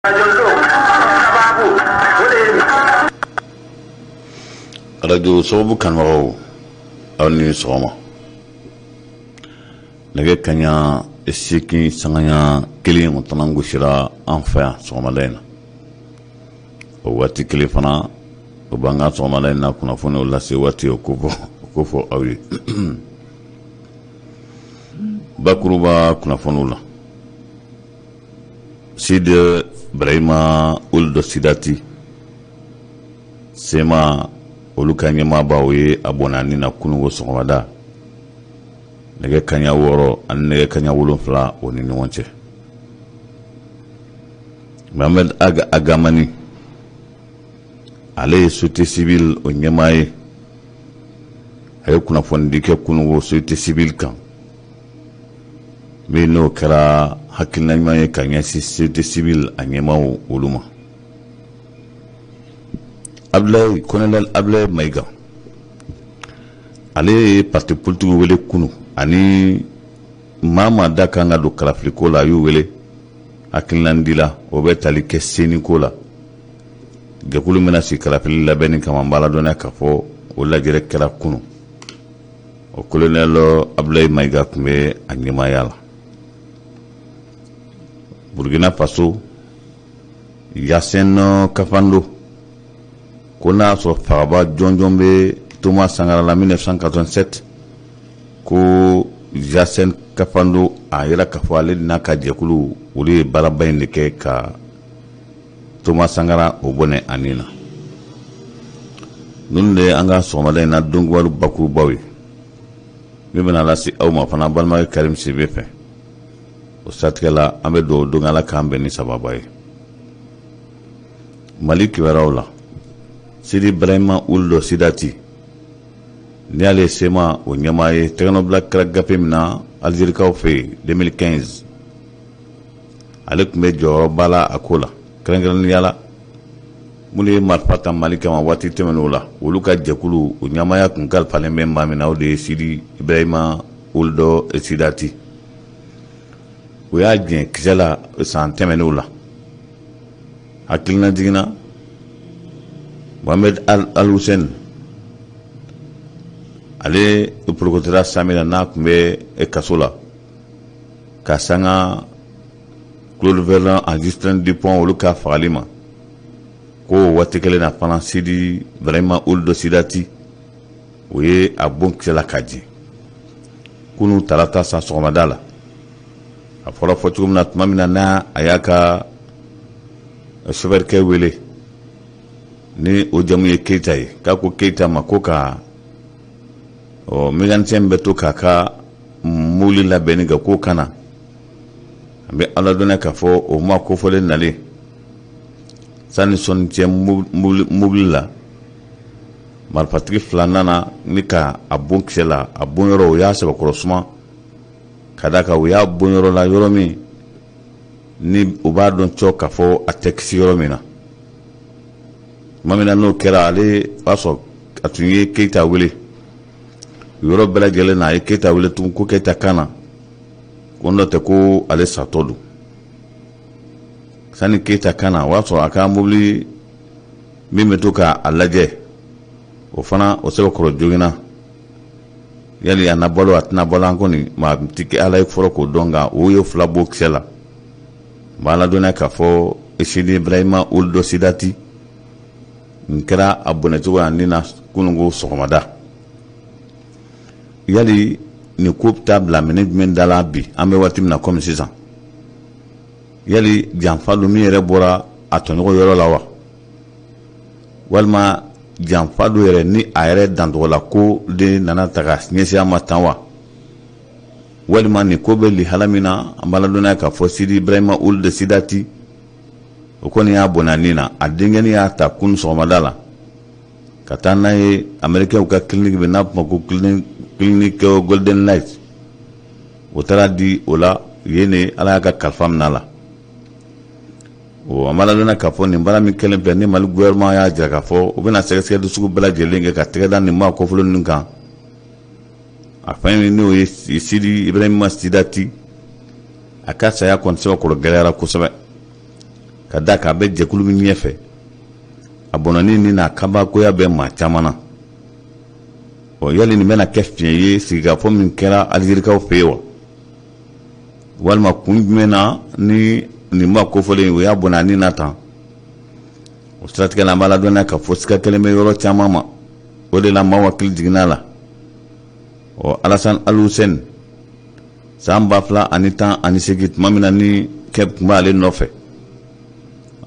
Arajo sababu kanubagaw, aw ni sɔgɔma. Nɛgɛ kaɲa 8 sanga 1 o tana gosira an fɛ yan sɔgɔmada in na. O waati kelen fana, o b'an ka sɔgɔmada in na kunnafoniw lase waati o ko fɔ aw ye. Bakuruba kunnafoniw la, Sidi Ibrahima Ould Sidati, CMA olu ka ɲɛmaaba, o ye a bɔnɛ a ni na kununko sɔgɔmada nɛgɛ kaɲa 6 ani nɛgɛ kaɲa 7 o ni ɲɔgɔn cɛ. Mohamed Ag Agamani, ale ye société civile o ɲɛmaa ye, a ye kunnafonidi kɛ kununko société civile kan, min n'o kɛra hakilina ɲuman ye ka ɲɛsin société civile a ɲɛmaaw olu ma. Abdoulaye, colonel Abdoulaye Maïga, ale ye parti politique wele kunu, ani maa maa da kan ka don kalafiliko la, a y'u wele hakilinandi la. O bɛ tali kɛ CENI ko la, jɛkulu bɛna sigi kalafili labɛnni kama. N b'a ladɔnniya k'a fɔ o lajɛrɛ kɛra kunu, o colonel Abdoulaye Maïga tun bɛ a ɲɛmaaya la. Burkina Faso, Yasen Kafando ko n'a y'a sɔrɔ fagaba jɔnjɔn bɛ Thomas Sankara la 1987, ko Yasen Kafando a yira k'a fɔ ale n'a ka jɛkulu, olu ye baaraba in de kɛ ka Thomas Sankara o bɔnɛ a ni na. Ninnu de ye an ka sɔgɔmada in na donkibaru bakurubaw ye. Min bɛna lase aw ma fana, balimakɛ Karim Sidibe fɛ. O siratigɛ la, an bɛ dugawu don Ala k'an bɛn ni sababa ye. Mali kibaruyaw la, Sidi Ibrahima Ould Sidati, ni ale ye CMA o ɲɛmaa ye, tɛgɛnɔbila kɛra gafe min na Alizerikaw fɛ yen 2015, ale tun bɛ jɔyɔrɔba la a ko la. Kɛrɛnkɛrɛnnenya la, minnu ye marifa ta Mali kama waati tɛmɛn'o la, olu ka jɛkulu o ɲɛmaaya tun kalifalen bɛ maa min na, o de ye Sidi Ibrahima Ould Sidati. O y'a jɛ kisɛ la san tɛmɛnenw la. Hakilina jiginna, Mohamed Al Hussein, ale porokotera san min na n'a tun bɛ kaso la ka sanga Claude Verlon ani Justin Dupont olu ka fagali ma, ko waati kelen na fana, Sidi Ibrahima Ould Sidati, o ye a bon kisɛ la ka jɛ kunu tarata sa sɔgɔmada la. A fɔra fɔ cogo min na, tuma min na n'a a y'a ka chauffeur wele, ni o jamu ye Keyita ye, k'a ko Keyita ma ko ka ɔ mécanicien bɛ to k'a ka mobili labɛnni kɛ, k'o kana. An bɛ ala dɔnniya k'a fɔ o ma kofɔlen nalen sani sɔnni cɛ mobili la, marifatigi fila nana ni ka a bon kisɛ la. A bon yɔrɔ, o y'a sɛbɛkɔrɔ suma ka d'a kan u y'a bon yɔrɔ la, yɔrɔ min ni u b'a dɔn cɔ k'a fɔ a tɛ kisi yɔrɔ min na. Tuma min na n'o kɛra, ale b'a sɔrɔ a tun ye Keyita wele yɔrɔ bɛɛ lajɛlen na. A ye Keyita wele tugun ko Keyita ka na, ko n'o tɛ ko ale satɔ don. Sani Keyita ka na, o y'a sɔrɔ a ka mobili min bɛ to k'a lajɛ, o fana o sɛbɛkɔrɔ joginna. Yali a na balo, a tɛna balo, an kɔni maa ti kɛ Ala ye fɔlɔ k'o dɔn, nka o ye fila bɔ kisɛ la. N b'a ladɔnniya k'a fɔ Sidi Ibrahima Ould Sidati nin kɛra a bɔnɛcogo a ni na kununko sɔgɔmada. Yali nin ko bɛ taa bila minɛ jumɛn da la bi, an bɛ waati min na komi sisan? Yali janfa don min yɛrɛ bɔra a tɔɲɔgɔn yɔrɔ la wa, walima janfa don yɛrɛ ni a yɛrɛ dantɔgɔla ko de nana ta ka ɲɛsin a ma tan wa? Walima nin ko bɛ lihala min na, an b'a ladɔnniya k'a fɔ Sidi Ibrahima Ould Sidati, o kɔni y'a bɔnɛ a ni na. A denkɛnin y'a ta kunun sɔgɔmada la ka taa n'a ye Américains ka clinique bɛ n'a fɔ ma ko clinique Golden Light. O taara di o la yen de, Ala y'a ka kalifa minɛ a la. O an b'a ladɔnniya k'a fɔ nin baara min kɛlen filɛ ni Mali gouvernement y'a jira k'a fɔ u bɛna sɛgɛsɛgɛli sugu bɛɛ lajɛlen kɛ ka tɛgɛ da nin maa kɔfɔlen ninnu kan. A fɛn min n'o ye Sidi Ibrahima Sidati, a ka saya kɔni sɛbɛkɔrɔ gɛlɛyara kosɛbɛ. Ka da kan a bɛ jɛkulu min ɲɛfɛ, a bɔnɛni ni n'a kabakoya bɛ maa caman na. Ɔ, yali nin bɛna kɛ fiɲɛ ye sigikafɔ min kɛra Alizerikaw fɛ yen wa, walima kun jumɛn na ni nin maa kofɔlen o y'a bɔnɛ a ni na tan? O siratigɛ la, an b'a ladɔnniya k'a fɔ siga kɛlen bɛ yɔrɔ caman ma. O de la maaw hakili jiginna a la. Ɔ, Alasan Alusɛni, san 2018, tuma min na ni kɛ tun b'ale nɔfɛ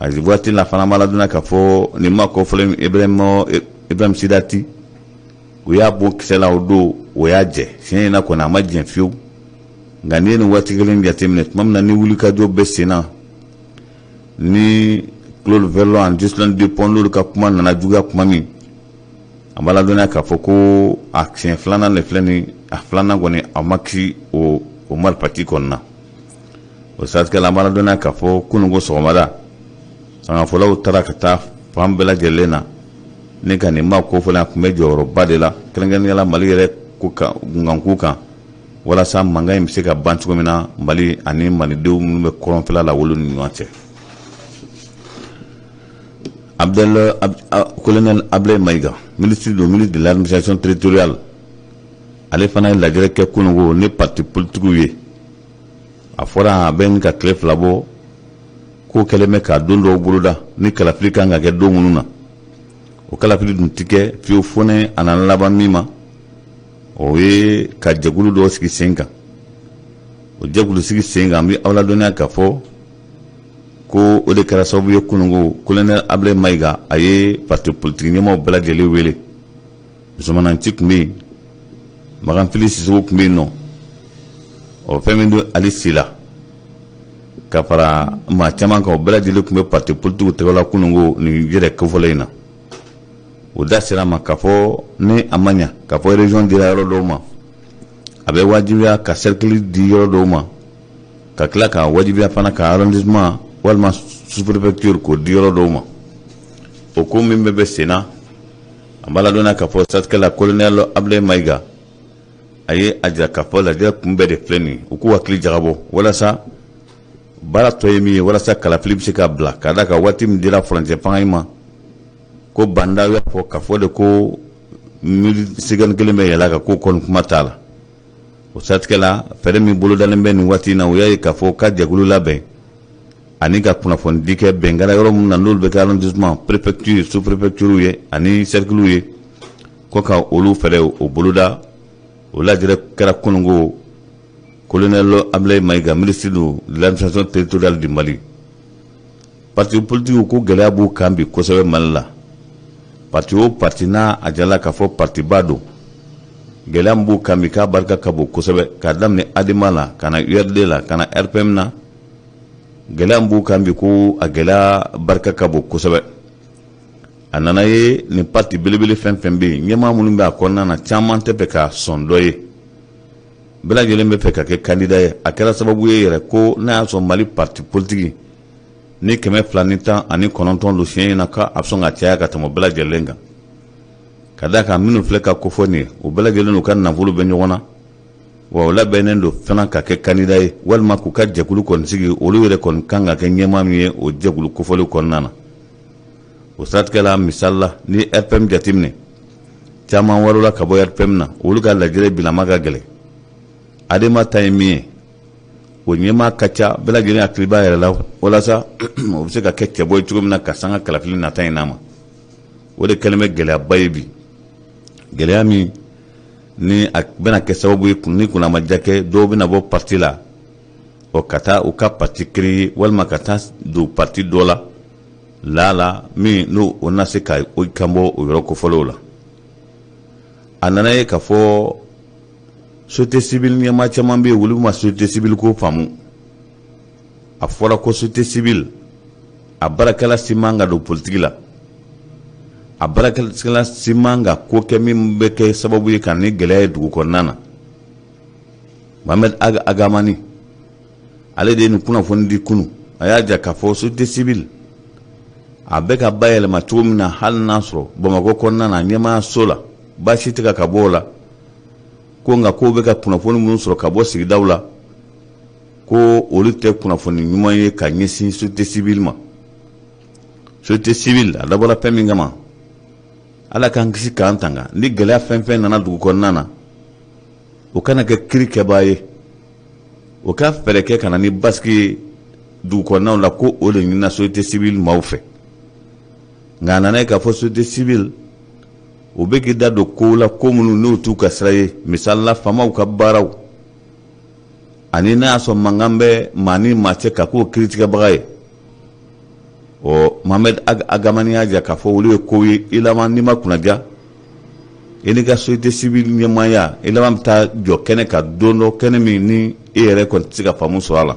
a waati la fana, an b'a ladɔnniya k'a fɔ nin maa kofɔlen Ibrahim Sidati, u y'a bon kisɛ la o don, o y'a jɛ. Siɲɛ in na kɔni, a ma jɛn fiyewu. Nka n'i ye nin waati kelen jateminɛ, tuma min na ni wulikajɔ bɛ sen na ni Claude Verlon ani Ghislain Dupont, n'olu ka kuma nana juguya tuma min, an b'a ladɔnniya k'a fɔ ko a siɲɛ filanan de filɛ nin. A filanan kɔni, a ma kisi o marifati kɔni na. O siratigɛ la, an b'a ladɔnniya k'a fɔ kununko sɔgɔmada, sangafɔlaw taara ka taa fan bɛɛ lajɛlen na ni ka nin maa kofɔlen. A tun bɛ jɔyɔrɔba de la, kɛrɛnkɛrɛnnenya la Mali yɛrɛ ko kan, kunkanko kan, walasa mankan in bɛ se ka ban cogo min na Mali ani malidenw minnu bɛ kɔrɔnfɛla la, olu ni ɲɔgɔn cɛ. Abdel Colonel Ablaye Maïga, ministre don, ministre de l'Administration territoriale, ale fana ye lajɛrɛ kɛ kununko ni parti politikiw ye. A fɔra a bɛ ka tile 2 bɔ ko kɛlen bɛ ka don dɔw boloda ni kalafili kan ka kɛ don minnu na. O kalafili dun tɛ kɛ fiyewu fo ni a nana laban min ma, o ye ka jɛkulu dɔw sigi sen kan. O jɛkulu sigi sen kan, an bɛ aw ladɔnniya k'a fɔ ko o de kɛra sababu ye kununko Colonel Ablaye Maïga, a ye parti politique ɲɛmaaw bɛɛ lajɛlen wele. Zoumana Nci tun bɛ yen, Makan Fili Sisoko tun bɛ yen nɔ, ɔ, fɛn min don Ali Sila ka fara maa caman kan, o bɛɛ lajɛlen tun bɛ parti politique tɔgɔ la kununko nin yɛrɛ kofɔlen in na. O da sera a ma k'a fɔ ni a ma ɲa k'a fɔ région dira yɔrɔ dɔw ma, a bɛ wajibiya ka cercle di yɔrɔ dɔw ma, ka tila ka wajibiya fana ka arrondissement walima sous-préfecture k'o di yɔrɔ dɔw ma. O ko min bɛ bɛ sen na, an b'a ladɔnniya k'a fɔ siratigɛ la, Colonel Ablaye Maïga, a ye a jira k'a fɔ lajɛ kun bɛɛ de filɛ nin ye, u k'u hakili jagabɔ walasa baara tɔ ye min ye, walasa kalafili bɛ se ka bila. Ka d'a kan waati min dira furancɛ fanga in ma, ko Banda y'a fɔ k'a fɔ de ko seconde kelen bɛ yɛlɛ a kan, k'o kɔni kuma t'a la. O siratigɛ la, fɛɛrɛ min bolodalen bɛ nin waati in na, o y'a ye k'a fɔ ka jɛkulu labɛn ani ka kunnafonidi kɛ. Bɛn kɛra yɔrɔ minnu na, n'olu bɛ kɛ arrondissement, préfecture, sous préfecture ye ani cercle ye, ko ka olu fɛɛrɛ o boloda. O lajɛrɛ kɛra kununko. Colonel Ablaye Maïga, ministre de l'Administration territoriale du Mali. Parti politique ko gɛlɛya b'u kan bi kosɛbɛ Mali la. Parti o parti n'a a jala k'a fɔ partiba don, gɛlɛya min b'u kan bi, k'a barika ka bon kosɛbɛ. K'a daminɛ ADEMA la, ka na URD la, ka na RPM na, gɛlɛya min b'u kan bi, ko a gɛlɛya barika ka bon kosɛbɛ. A nana ye nin parti belebele fɛn fɛn bɛ yen, ɲɛmaa minnu bɛ a kɔnɔna na, caman tɛ fɛ ka sɔn dɔ ye, bɛɛ lajɛlen bɛ fɛ ka kɛ candidat ye. A kɛra sababu ye yɛrɛ ko n'a y'a sɔrɔ Mali parti politique ni 219 don, siɲɛ in na k'a bɛ sɔn ka caya ka tɛmɛ bɛɛ lajɛlen kan. Ka d'a kan minnu filɛ ka kofɔ nin ye, o bɛɛ lajɛlen n'u ka nafolo bɛ ɲɔgɔn na wa, o labɛnnen don fana ka kɛ candidat ye walima k'u ka jɛkulu kɔni sigi, olu yɛrɛ kɔni kan ka kɛ ɲɛmaa min ye o jɛkulu kofɔli kɔnɔna na. O siratigɛ la, misali la, ni RPM jateminɛ, caman warala ka bɔ RPM na, olu ka lajɛrɛ bilama ka gɛlɛn. ADEMA ta ye min ye, o ɲɛmaa ka ca, bɛɛ lajɛlen hakili b'a yɛrɛ la, walasa o bɛ se ka kɛ cɛbɔ ye cogo min na ka sanga kalafili nata in n'a ma. O de kɛlen bɛ gɛlɛyaba ye bi, gɛlɛya min ni a bɛna kɛ sababu ye ni kunnamaja kɛ, dɔw bɛna bɔ parti la, ɔ, ka taa u ka parti créer walima ka taa don parti dɔ la la min n'o o na se ka o kan bɔ o yɔrɔ kofɔlenw la. A nana ye k'a fɔ société civile ɲɛmaa caman bɛ yen, olu ma société civile ko faamu. A fɔra ko société civile a baarakɛla si man ka don politiki la, a baarakɛla si man ka ko kɛ min bɛ kɛ sababu ye ka ni gɛlɛya ye dugu kɔnɔna na. Mohamed Agamani, ale de ye nin kunnafoni di kunu. A y'a jira k'a fɔ société civile a bɛ ka bayɛlɛma cogo min na, hali n'a sɔrɔ Bamakɔ kɔnɔna na ɲɛmaayaso la baasi tɛ ka bɔ o la ko, nka k'o bɛ ka kunnafoni minnu sɔrɔ ka bɔ sigidaw la, ko olu tɛ kunnafoni ɲuman ye ka ɲɛsin société civile ma. Société civile a dabɔra fɛn min kama, Ala k'an kisi k'an tanga, ni gɛlɛya fɛn fɛn nana dugu kɔnɔna na, o kana kɛ kiri kɛbaa ye, o ka fɛɛrɛ kɛ ka na ni basigi ye dugu kɔnɔnaw la, ko o de ɲinina société civile maaw fɛ. Nka a nana ye k'a fɔ société civile o bɛ k'i da don kow la, ko minnu n'o t'u ka sira ye, misali la faamaw ka baaraw, ani n'a y'a sɔrɔ mankan bɛ maa ni maa cɛ ka k'o kiritigɛbaga ye. Ɔ Mohamed Agamani y'a jira k'a fɔ olu ye kow ye, i laban n'i ma kunnaja, i n'i ka société civile ɲɛmaaya, i laban bɛ taa jɔ kɛnɛ kan don dɔ, kɛnɛ min ni e yɛrɛ kɔni tɛ se ka faamu sɔrɔ a la.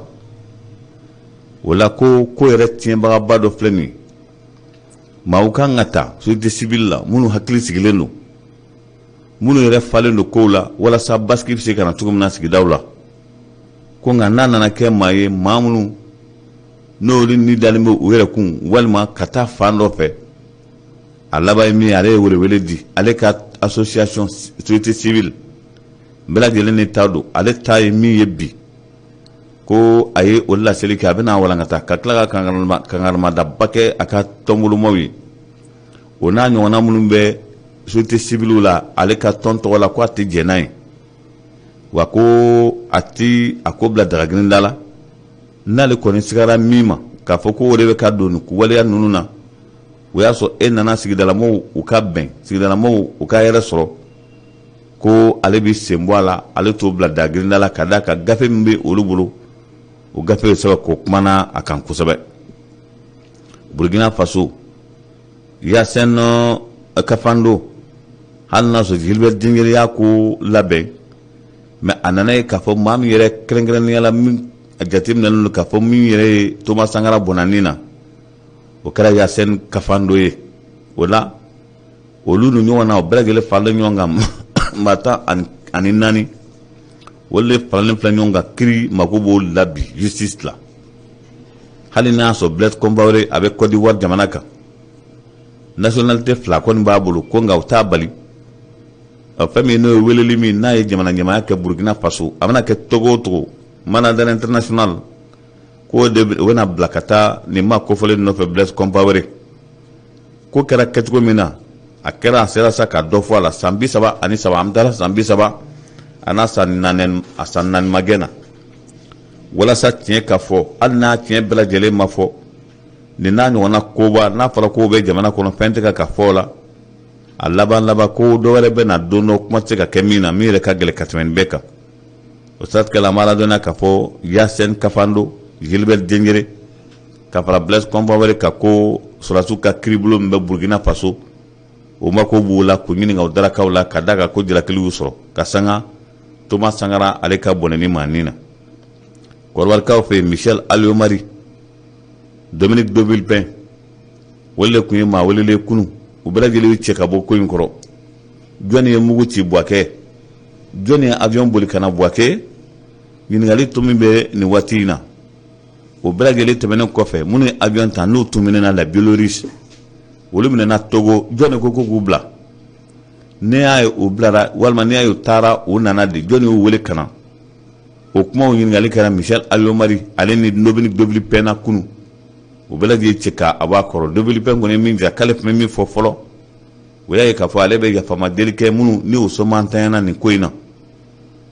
O la ko ko yɛrɛ tiɲɛbagaba dɔ filɛ nin ye, maaw kan ka ta société civile la minnu hakili sigilen don, minnu yɛrɛ falen don kow la, walasa basigi bɛ se ka na cogo min na sigidaw la. Ko nka n'a nana kɛ maa ye, maa minnu n'olu ni dalen bɛ u yɛrɛ kun walima ka taa fan dɔ fɛ, a laban ye min ye, ale ye welewele di ale ka association société civile bɛɛ lajɛlen ni ta don. Ale ta ye min ye bi, ko a ye o laseli kɛ, a bɛna walankata ka tila ka kankarimada kɛ a ka tɔnbolomaw ye, o n'a ɲɔgɔnna minnu bɛ société civile la ale ka tɔn tɔgɔ la, ko a tɛ jɛn n'a ye, wa ko a tɛ a ko bila dagagirinda la. N'ale kɔni sigara min ma k'a fɔ ko o de bɛ ka don nin waleya ninnu na, o y'a sɔrɔ e nana sigidalamɔgɔw u ka bɛn, sigidalamɔgɔw u ka hɛrɛ sɔrɔ, ko ale bɛ sen bɔ a la, ale t'o bila dagirinda la, ka d'a kan gafe min bɛ olu bolo, o gafe bɛ sɛbɛn k'o kumana a kan kosɛbɛ. Burkina Faso, Yasɛn Kafando, hali n'a sɔrɔ Gilbert Diendéré y'a ko labɛn, mais a nana ye k'a fɔ maa min yɛrɛ kɛrɛnkɛrɛnnenya la, min a jateminɛlen don k'a fɔ min yɛrɛ ye Thomas Sankara bɔnna na, o kɛra Yasɛn Kafando ye. O la olu ni ɲɔgɔn na, o bɛɛ lajɛlen faralen ɲɔgɔn kan, maa 14, olu de faralen filɛ ɲɔgɔn kan, kiri mako b'o la bi justice la. Hali n'a y'a sɔrɔ Blaise Compaoré a bɛ Côte d'Ivoire jamana kan, nationalité fila kɔni b'a bolo, ko nka o t'a bali fɛn min n'o ye weleli min n'a ye jamana ɲɛmaaya kɛ Burkina Faso, a bɛna kɛ togo o togo, mandat d'arrêt international k'o de o bɛna bila ka taa nin maa kofɔlen nɔfɛ, Blaise Compaoré. Ko kɛra kɛcogo min na, a kɛra, a sera sa ka dɔ fɔ a la. San 33, an taara san 30 a n'a san naani, a san naani magɛn na, walasa tiɲɛ ka fɔ. Hali n'a tiɲɛ bɛɛ lajɛlen ma fɔ, nin n'a ɲɔgɔnna koba n'a fɔra k'o bɛ jamana kɔnɔ, fɛn tɛ ka fɔ o la. A laban laban ko dɔ wɛrɛ bɛ na don dɔ, kuma tɛ se ka kɛ min na, min yɛrɛ ka gɛlɛn ka tɛmɛ nin bɛɛ kan. O siratigɛ la, an b'a ladɔnniya k'a fɔ Yasɛn Kafando, Gilbert Diendéré ka fara Blaise Compaoré kan, ko sɔrɔdasiw ka kiiribulon min bɛ Burkina Faso, o mako b'u la k'u ɲininka o darakaw la, ka d'a kan ko jalakili y'u sɔrɔ ka sanga Thomas Sankara ale ka bɔnɛni maa ni na. Kɔdiwarikaw fɛ yen, Michel Alliot-Marie, Dominique de Villepin, olu de tun ye maa welelen kunun, u bɛɛ lajɛlen y'u cɛ ka bɔ ko in kɔrɔ. Jɔnni ye mugu ci Buwakɛ? Jɔnni ye avion boli ka na Buwakɛ? Ɲininkali to min bɛ nin waati in na, o bɛɛ lajɛlen tɛmɛnen kɔfɛ, minnu ye avion ta n'u tun minɛna la Biélorussie, olu minɛna Togo, jɔnni ko k'u bila? Ne y'a ye u bilara walima n'i y'a ye u taara, u nana de, jɔnni y'u wele ka na? O kumaw ɲininkali kɛra Michel Alliot-Marie ale ni Dominique de Villepin na kunun, u bɛɛ lajɛlen cɛ ka a bɔ a kɔrɔ. De Villepin kɔni ye min jira k'ale tun bɛ min fɔ fɔlɔ, o y'a ye k'a fɔ ale bɛ yafama deli kɛ minnu ni o somantanyana nin ko in na,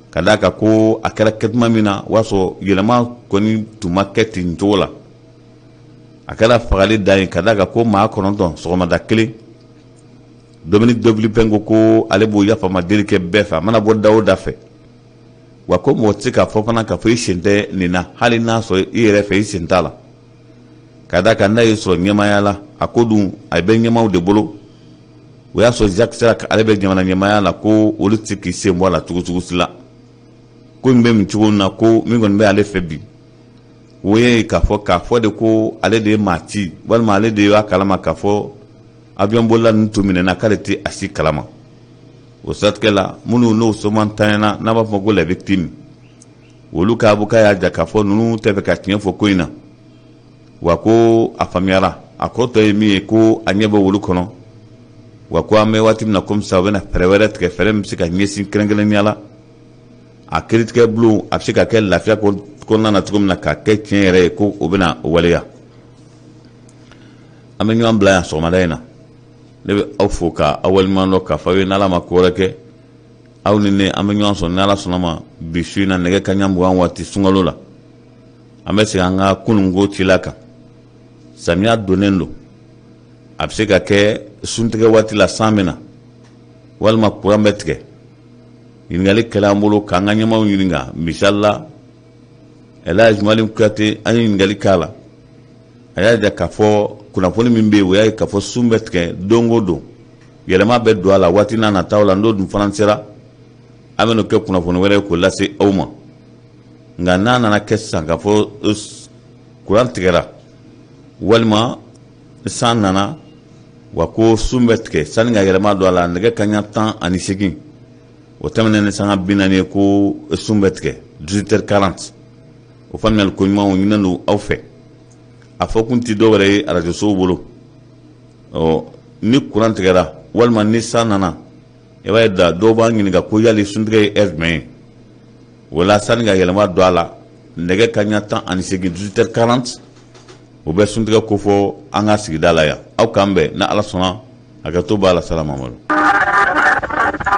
ka d'a kan ko a kɛra kɛtuma min na, o y'a sɔrɔ yɛlɛma kɔni tun ma kɛ ten cogo la. A kɛra fagali dan ye, ka d'a kan ko maa 9 sɔgɔmada kelen. Dominique de Villepin ko ko ale b'o yafama deli kɛ bɛɛ fɛ, a mana bɔ da o da fɛ, wa ko mɔgɔ tɛ se k'a fɔ fana k'a fɔ i sen tɛ nin na, hali n'a sɔrɔ i yɛrɛ fɛ i sen t'a la, ka d'a kan n'a y'i sɔrɔ ɲɛmaaya la, a ko dun a bɛ ɲɛmaaw de bolo. O y'a sɔrɔ Jacques Chirac ale bɛ jamana ɲɛmaaya la, ko olu tɛ se k'i sen bɔ a la cogo cogo si la. Ko in bɛ min cogo min na, ko min kɔni bɛ ale fɛ bi, o ye k'a fɔ de ko ale de ye maa ci walima ale de y'a kalama k'a fɔ avion bolila ninnu tun minɛna, k'ale tɛ a si kalama. O siratigɛ la, minnu n'o somantanyana, n'a b'a fɔ ko les victimes, olu ka avocat y'a jira k'a fɔ ninnu tɛ fɛ ka tiɲɛ fɔ ko in na, wa ko a faamuyara, a kɔ tɔ ye min ye, ko a ɲɛ bɛ wulu kɔnɔ, wa ko an bɛ waati min na komi sisan, u bɛna fɛɛrɛ wɛrɛ tigɛ, fɛɛrɛ min bɛ se ka ɲɛsin kɛrɛnkɛrɛnnenya la a kiiritigɛ bulon, a bɛ se ka kɛ lafiya kɔnɔna na cogo min na, k'a kɛ tiɲɛ yɛrɛ ye, ko o bɛna o waleya. An bɛ ɲɔgɔn bila yan sɔgɔmada in na. Ne bɛ aw fo ka aw waleɲuman dɔn k'a fɔ aw ye n'Ala ma ko wɛrɛ kɛ, aw ni ne an bɛ ɲɔgɔn sɔrɔ n'Ala sɔnna ma bi su in na nɛgɛ kanɲɛ 20 waati sunkalo la. An bɛ segin an ka kununko cila kan. Samiya donnen don, a bɛ se ka kɛ suntigɛ waati la san bɛ na walima kuran bɛ tigɛ. Ɲininkali kɛla an bolo k'an ka ɲɛmaaw ɲininka. Misali la, Elhaji Malim Kuyate, an ye ɲininkali k'a la, a y'a jira k'a fɔ kunnafoni min bɛ yen, o y'a ye k'a fɔ sun bɛ tigɛ don o don, yɛlɛma bɛ don a la waati n'a nataw la. N'o dun fana sera, an bɛn'o kɛ kunnafoni wɛrɛ ye k'o lase aw ma. Nka n'a nana kɛ sisan k'a fɔ kuran tigɛra walima san nana wa ko sun bɛ tigɛ, sani ka yɛlɛma don a la, nɛgɛ kanɲɛ 18 o tɛmɛnen ni sanga 40 ye, ko sun bɛ tigɛ 18h40. O faamuyali ko ɲuman ɲininen don aw fɛ. A fɔ kun tɛ dɔw wɛrɛ ye arajosow bolo. Ɔ ni kuran tigɛra walima ni san nana, i b'a ye da dɔw b'an ɲininka ko yali suntigɛ ye heure jumɛn ye. O la, sani ka yɛlɛma don a la, nɛgɛ kanɲɛ 18, 18h40, o bɛ suntigɛ kofɔ an ka sigida la yan. Aw k'an bɛn n'Ala sɔnna. Hakɛto b'a la. Salamamadu.